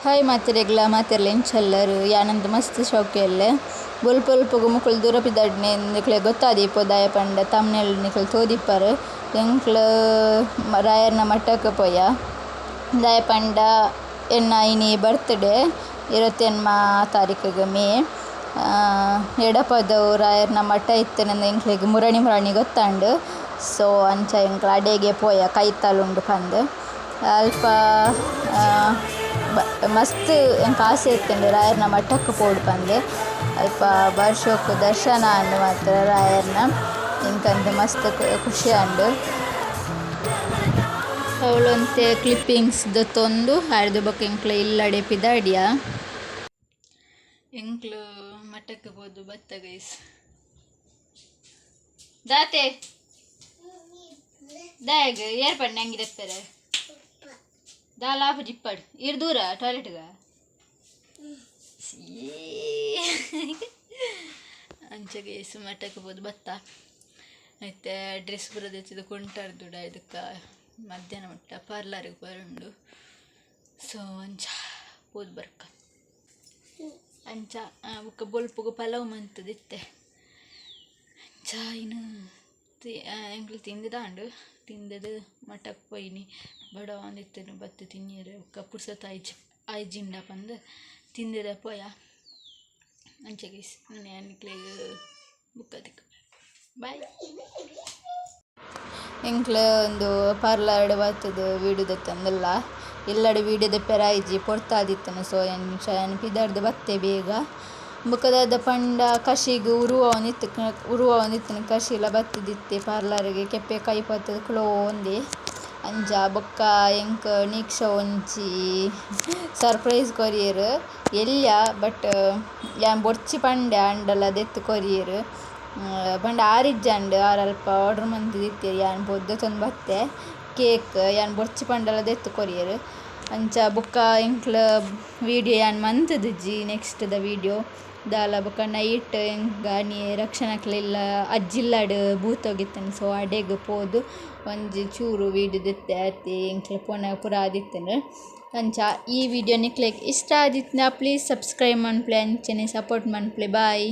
Hi ಮಾತೆರೆಗ್ಲ ಮಾತೆರ್ಲ ಎಂಚಲ್ಲರ್ ಯಾನಂತು ಮಸ್ತ್ ಶೋಕೆ ಉಲ್ಲೆ ಬೊಲ್ಪ ಮೊಕುಲು ದೂರ ಪಿದಾಡ್ನೆ ನಿಕ್ಲೆಗ್ ಗೊತ್ತಾದಿಪ್ಪು ದಾಯೆ ಪಂಡ ಥಂಬ್‌ನೈಲ್ ನಿಕುಲು ತೂದಿಪ್ಪರ್. ಎಂಕ್ಲು ರಾಯೆರ್ನ ಮಠಕ್ ಪೋಯ ದಾಯೆ ಪಂಡ ಎನ್ನ ಇನಿ ಬರ್ತ್‌ಡೇ 29 ತಾರೀಕುಗ್ ಮೇ. ಎಡಪದವು ರಾಯೆರ್ನ ಮಠ ಇತ್ತಿನ ಎಂಕ್ಲೆಗ್ ಮುರಣಿ ಮುರಣಿ ಗೊತ್ತಾಂಡ್. ಸೋ ಅಂಚ ಎಂಕ್ಲ ಅಡೇಗೆ ಪೋಯ ಕೈತಲ್ ಉಂಡು ಪಂದ್. ಅಲ್ಪ ಮಸ್ತ್ ಎಂಕ್ ಆಸೆ ಇತ್ತ್ಂಡ್ ರಾಯೆರ್ನ ಮಠಕ್ ಪೋಡು ಪಂದ್. ಅಲ್ಪ ಬಾರಿ ಶೋಕು ದರ್ಶನ ಆಂಡ್ ಮಾತ್ರ ರಾಯೆರ್ನ ಎಂಕ್ ಮಸ್ತ್ ಖುಷಿ ಆಂಡ್. ಅವ್ಲೊಂತೆ ಕ್ಲಿಪ್ಪಿಂಗ್ಸ್ ದೆತ್ತೊಂದು ಅರ್ದ್ ಬೊಕ ಎಂಕ್ಲ ಇಲ್ಲಡೆ ಪಿದಾಡಿಯ. ಎಂಕ್ಲು ಮಠಕ್ ಪೋದು ಬತ್ತ ಗೈಸ್. ದಾತೆ ದಾಯೆಗ್ ಏರ್ ಪಂಡೆ ಅಂಗಿ ದೆಪ್ಪೆರೆ? ದಾಲ ಆಪುಜಿ ಇಪ್ಪಡ್. ಈರ್ ದೂರ ಟಾಯ್ಲೆಟ್ಗ. ಅಂಚ ಗೈಸ್, ಮಠಕ್ ಪೋದು ಬತ್ತ. ಇತ್ತೆ ಡ್ರೆಸ್ ಪೂರ ದೆತ್ತುದು ಕೊಂಟಾರ್ದುಡ ಇದಕ್ಕ ಮಧ್ಯಾಹ್ನ ಮುಟ್ಟ ಪಾರ್ಲರ್ಗ್ ಪೋರುಂಡು. ಸೊ ಅಂಚ ಪೋದು ಬರ್ಕ. ಅಂಚ ಬೊಕ್ಕ ಬೊಲ್ಪುಗು ಪಲಾವ್ ಮಂತುದಿತ್ತೆ. ಅಂಚ ಇನ್ ಎಂಕ್ಲು ತಿಂದುದಾಂಡ್. ತಿಂದುದು ಮಠಕ್ ಪೋಯಿನಿ. ಬಡವಾಂದಿತ್ತುಂಡು ಬತ್ತ್ ತಿನಿಯೆರೆ ಬೊಕ್ಕ ಪುರ್ಸೊತ್ತು ಆಯಿಜಿ ಆಯಿಜಿಂಡ ಪಂದ್ ತಿಂದುದ ಪೋಯ. ಅಂಚ ಗೈಸ್, ಯಾನ್ ನಿಕ್ಲೆಗ್ ಬೊಕ್ಕ ತಿಕ್ಕುವೆ, ಬಾಯ್. ಎಂಕ್ಲ ಉಂದು ಪಾರ್ಲರ್ಡ್ ಬತ್ತುದು ವೀಡಿಯೋ ದೆತ್ತೊಂದುಲ್ಲ. ಇಲ್ಲಡ್ ವೀಡಿಯೋ ದೆಪ್ಪೆರೆ ಆಯಿಜಿ, ಪೊರ್ತಾದಿತ್ತುಂಡು. ಸೊ ಅಂಚ ಯಾನ್ ಪಿದಡ್ದ್ ಬತ್ತೆ ಬೇಗ. ಬೊಕ ದಾದ ಪಂಡ ಕಶಿಗ್ ಉರುವಾವೊಂದಿತ್ತು ಉರುವಾವೊಂದಿತ್ತುಂಡು. ಕಶಿಲ ಬತ್ತುದಿತ್ತೆ ಪಾರ್ಲರ್ಗ್. ಕೆಪ್ಪೆ ಕೈ ಪತ್ತುದು ಕುಲೋಂದೆ. ಅಂಚ ಬೊಕ್ಕ ಎಂಕ್ ನೀಕ್ಷ ಒಂಜಿ ಸರ್ಪ್ರೈಸ್ ಕೊರಿಯೆರ್. ಎಲ್ಯ ಬಟ್ ಯಾನ್ ಬೊರ್ಚಿ ಪಂಡೆ, ಆಂಡಲ ದೆತ್ತ್ ಕೊರಿಯೆರ್. ಪಂಡ ಆರಿಜ್ಜಂಡ್, ಆರ್ ಅಲ್ಪ ಆರ್ಡರ್ ಮಂತುದಿತ್ತೆರ್. ಯಾನ್ ಪೋದು ದೆತೊಂದು ಬತ್ತೆ ಕೇಕ್. ಯಾನ್ ಬೊರ್ಚಿ ಪಂಡಲ ದೆತ್ತ್ ಕೊರಿಯೆರ್. ಅಂಚ ಬೊಕ್ಕ ಎಂಕ್ಲ ವೀಡಿಯೋ ಯಾನ್ ಮಂತುದಿಜಿ ನೆಕ್ಸ್ಟ್ ದ ವೀಡಿಯೋ ದಾಲ. ಬೊಕ್ಕ ನೈಟ್ ಎಂಕ್ ಆನಿ ರಕ್ಷಣಕ್ಲೆಲ್ಲ ಅಜ್ಜಿಲ್ಲಾಡ್ ಭೂತೊಗಿತ್ತುಂಡು. ಸೊ ಅಡೆಗ್ ಪೋದು ಒಂಜಿ ಚೂರು ವೀಡಿಯೋ ದೆತ್ತೆ ಆತೆ. ಎಂಕ್ಲ ಪೋನ ಪೂರ ಆದಿತ್ತುಂಡು. ಅಂಚ ಈ ವಿಡಿಯೋ ನಿಕ್ಲೆಗ್ ಇಷ್ಟ ಆದಿತ್ತ್ಂಡ ಪ್ಲೀಸ್ ಸಬ್ಸ್ಕ್ರೈಬ್ ಮನ್ಪುಲೆ, ಅಂಚನೆ ಸಪೋರ್ಟ್ ಮನ್ಪುಲೆ. ಬಾಯ್.